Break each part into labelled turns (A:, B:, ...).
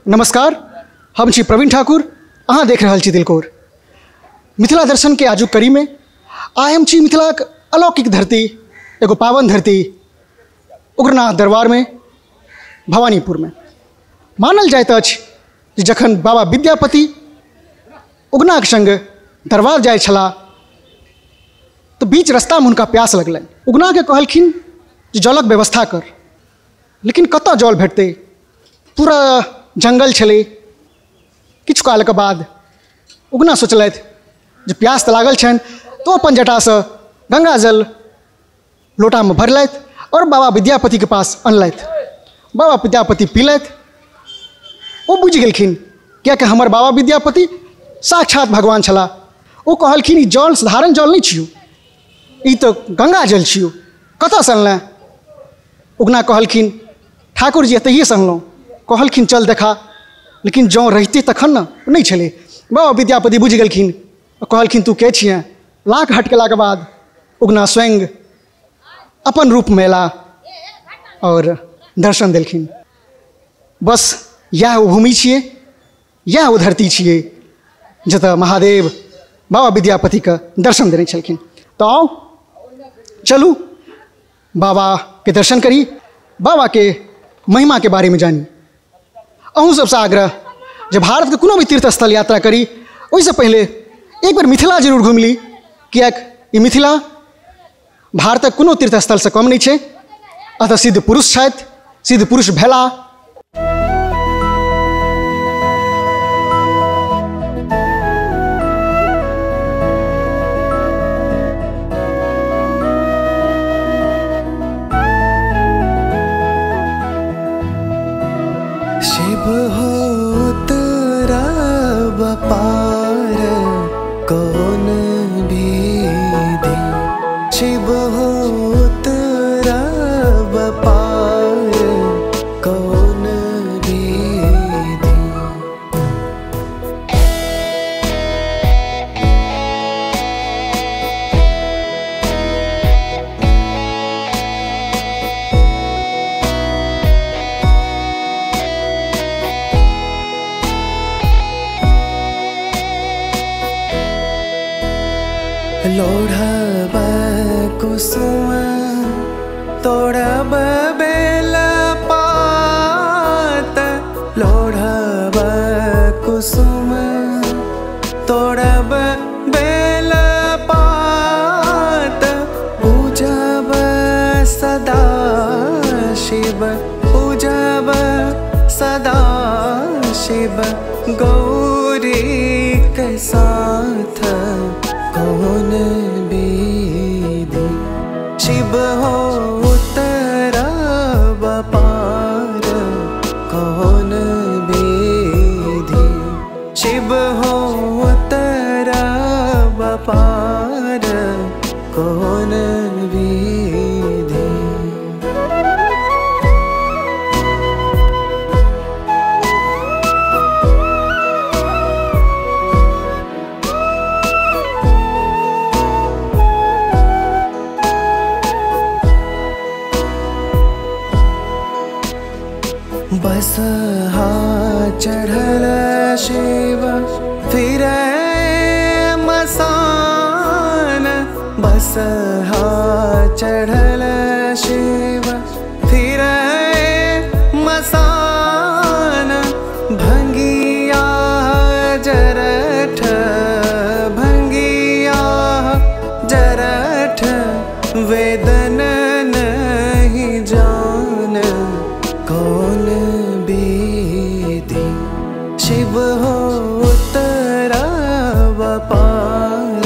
A: नमस्कार, हम छी प्रवीण ठाकुर, अहाँ देख रहल छी तिलकोर। मिथिला दर्शन के आजुक कड़ी में आइ हम छी मिथिलाक अलौकिक धरती, एगो पावन धरती उग्रनाथ दरबार में, भवानीपुर में। मानल जाइत अछि जे जखन बाबा विद्यापति उगनाक संग दरबार जाइ छलाह तऽ बीच रास्तामे हुनका प्यास लगलनि। उगनाके कहलखिन जे जलक व्यवस्था कर, लेकिन कतऽ जल भेटतै? पूरा जंगल छलै। किछु कालके बाद उगना सोचलथि जे प्यास तऽ लागल छनि, तऽ ओ अपन जटासँ गंगा जल लोटामे भरलथि और बाबा विद्यापतिके पास अनलथि। बाबा विद्यापति पीलथि। ओ बुझि गेलखिन, कियाकि हमर बाबा विद्यापति साक्षात भगवान छलाह। ओ कहलखिन ई जल साधारण जल नहि छियौ, ई तऽ गंगा जल छियौ, कतऽसँ अनलैं? उगना कहलखिन ठाकुर जी एतहिएसँ अनलहुँ। कहलखिन चल देखा, लेकिन जँ रहितै तखन ने, नहि छलै। बाबा विद्यापति बुझि गेलखिन, कहलखिन तू के छियैं? लाख हटकेलाके बाद उगना स्वयं अपन रूपमे अयलाह और दर्शन देलखिन। बस इएह ओ भूमि छियै, इएह ओ धरती छियै जतऽ महादेव बाबा विद्यापतिके दर्शन देने छलखिन। तऽ आउ चलू बाबाके दर्शन करी, बाबाके महिमाके बारेमे जानी। अहूँ सबसँ आग्रह जे भारतके कोनो भी तीर्थ स्थल यात्रा करी ओहिसँ पहिले एक बेर मिथिला जरूर घुमि ली, किएक ई मिथिला भारतक कोनो तीर्थ स्थलसँ कम नहि छै। अतः सिद्ध पुरुष छथि, सिद्ध पुरुष भेला।
B: शिव हो उतरब पार कौन विधि, शिव हो उतरब पार कौन विधि। लोढ़ब कुसुम तोड़ब बेल पात, लोढ़ब कुसुम तोड़ब बेल पात, पूजब सदा शिव, पूजब सदा शिव गौरी के साथ कौन विधि। शिव हो उतरब पार कौन विधि, शिव हो उतरब पार कौन विधि। बस हा चढ़ल शिव फिर मसान, बस हा चढ़ल शिव फिर मसान, भंगिया जरठ, भंगिया जरठ वेदन नहीं जान कौन विधि। शिव हो उतरब पार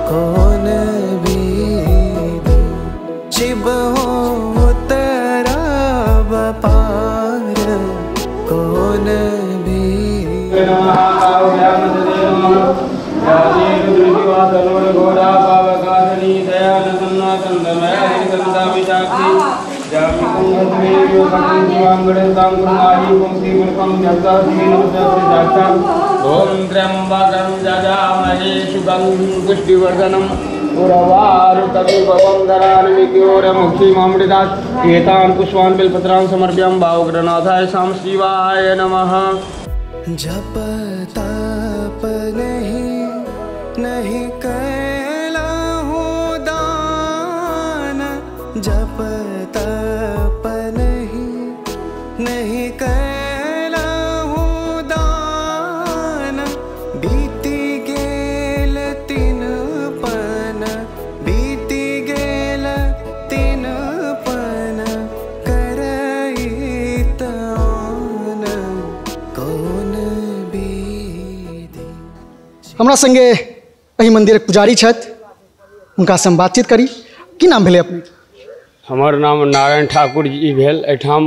B: कौन विधि, शिव हो उतरब पार कौन विधि।
C: ओम त्र्यंबकं यजामहे सुगन्धिं पुष्टिवर्धनम् उर्वारुकमिव एतान् पुष्पान् बिल्पत्रान् समर्प्याम भावग्रनाथाय शाम शिवाय नमः।
B: जप तप नहीं नहीं कैलाहु दान, जप तप नहीं नहीं कैलाहु दान, बीती गेल तीन पन, बीती गेल तीन पन, करइत आन कौन विधि।
A: हमरा संगे एहि मंदिरक पुजारी छथि, हुनका से हम बातचीत करी। की नाम भेलै अपने?
C: हमर नाम नारायण ठाकुर जी भेल। एहिठाम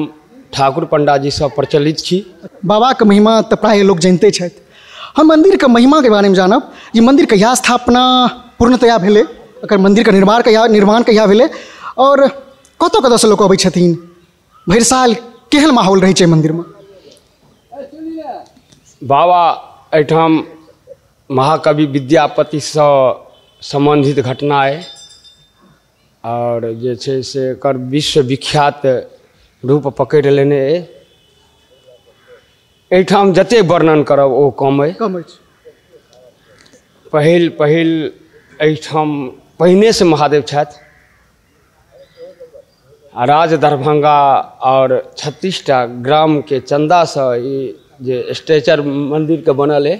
C: ठाकुर पंडाजी सब प्रचलित छी।
A: बाबाके महिमा तऽ प्रायः लोक जानिते छथि। हम मंदिरके महिमाके बारेमे जानब जे मंदिर कहिया स्थापना पूर्णतया भेलै, एकर मंदिरके निर्माण कहिया भेलै और कतऽ कतऽसँ लोक अबै छथिन, भरि साल केहन माहौल रहै छै मंदिरमे?
C: बाबा एहिठाम महाकवि विद्यापतिसँ सम्बन्धित घटना अइ और जे छै से एकर विश्वविख्यात रूप पकड़ि लेने अइ। एहिठाम जतेक वर्णन करब ओ कम अइ।
A: कम अछि।
C: पहिल पहिल एहिठाम पहिनेसँ महादेव छथि आ राज दरभंगा और 36टा ग्रामके चन्दासँ ई जे स्ट्रेचर मन्दिरके बनल अइ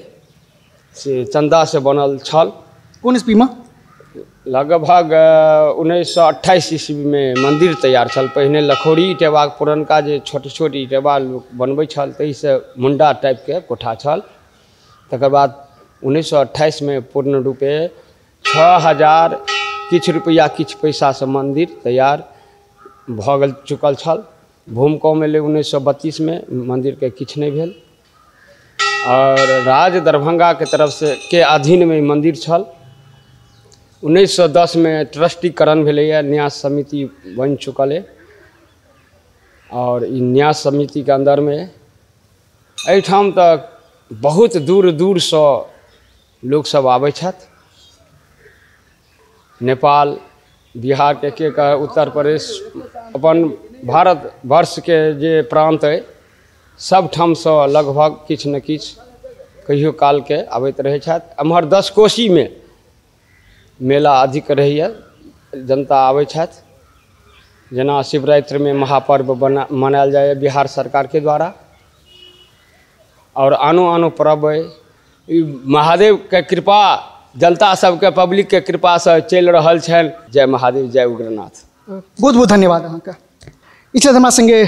C: से चन्दासँ बनल छल।
A: कोन ईस्वीमे?
C: लगभग 1928 ईस्वीमे मन्दिर तैयार छल। पहिने लखौरी इटेबाक पुरनका जे छोट छोट इटेबा लोक बनबै छल ताहिसँ मुण्डा टाइपके कोठा छल। तकर बाद 1928मे पूर्ण रूपे 6000 किछु रुपैआ किछु पैसासँ मन्दिर तैयार भऽ गेल चुकल छल। भूमिकम्प एलै 1932मे, मन्दिरके किछु नहि भेल और राज दरभंगाके तरफसँ के अधीनमे ई मन्दिर छल। 1910मे ट्रस्टीकरण भेलैए, न्यास समिति बनि चुकल अइ और ई न्यास समितिके अन्दरमे एहिठाम तऽ बहुत दूर दूरसँ लोकसब आबै छथि। नेपाल, बिहारके के उत्तर प्रदेश, अपन भारत वर्षके जे प्रान्त अइ सब ठामसँ लगभग किछु ने किछु कहियो कालके आबैत रहै छथि। एम्हर 10 कोसीमे मेला अधिक रहैए, जनता आबै छथि। जेना शिवरात्रिमे महापर्व मनायल जाइए बिहार सरकारके द्वारा और आनो आनो पर्व अइ। ई महादेवके कृपा, जनता सबके पब्लिकके कृपासँ चलि रहल छनि। जय महादेव, जय उग्रनाथ।
A: बहुत बहुत धन्यवाद अहाँके। ई छथि हमरा संगे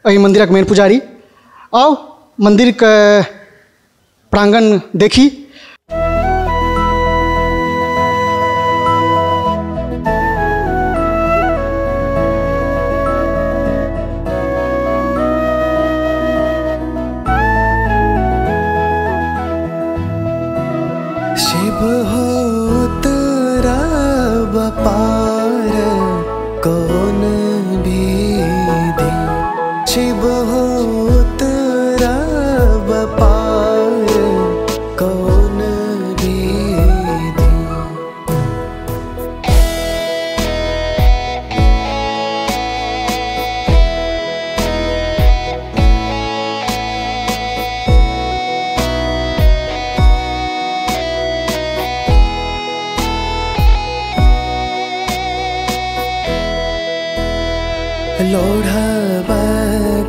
A: एहि मंदिरक मेन पुजारी। आउ मंदिरके प्रांगण देखी।
B: शिव होत रब पार कौन विधि, शिव होत रब पार कौन विधि। लोढ़ब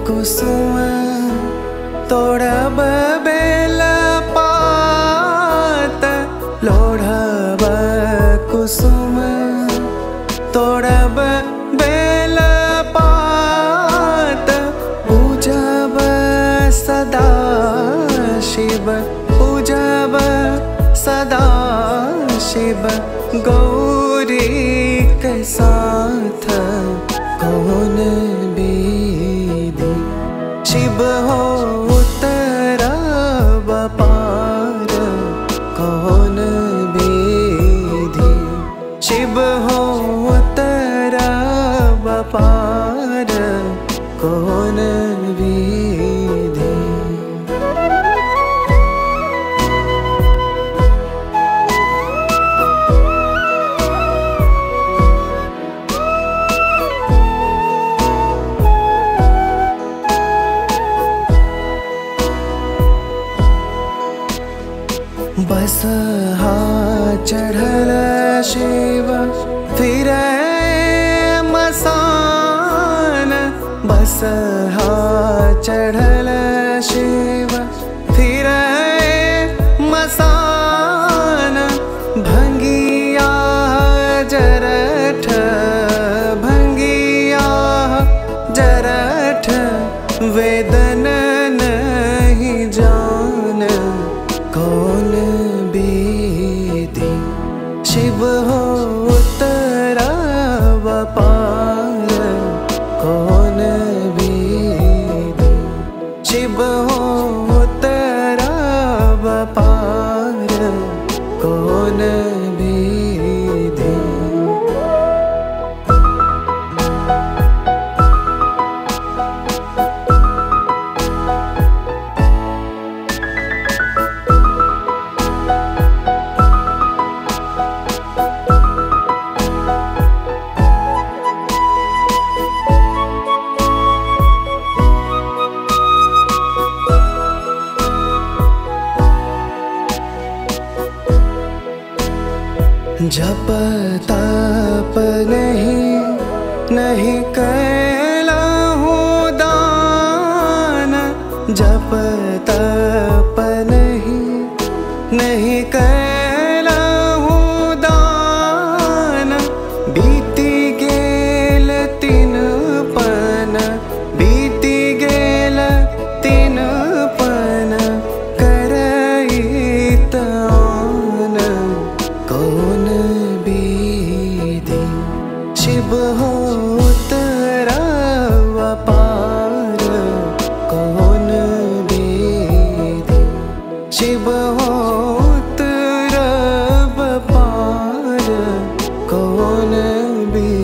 B: कुसुम तोड़ब बेल पात, लोढ़ब कुसुम तोड़ब बेल पात, पूजब सदा शिव, पूजब सदा शिव गौरी के साथ कौन विधि। शिव हो उतरब पार कौन विधि, शिव हो उतरब पार कौन विधि। बसहा चढ़ल शिव फिरे मसान, बसहा चढ़ल शिव फिरे मसान, भंगिया जरठ, भंगिया जरठ वेदन नहीं जान, कौन विधि शिव हो उतरब पार, कौन विधि शिव हो उतरब पार, कौन विधि। जप तप नहीं नहीं कैलहु दान, जप तप नहीं नहीं कैलहु दान, बीती गेल तीन पन, बीती गेल तीन पन, करइत आन, कौन विधि शिव हो उतरब पार, कौन विधि शिव हो उतरब पार, कौन विधि।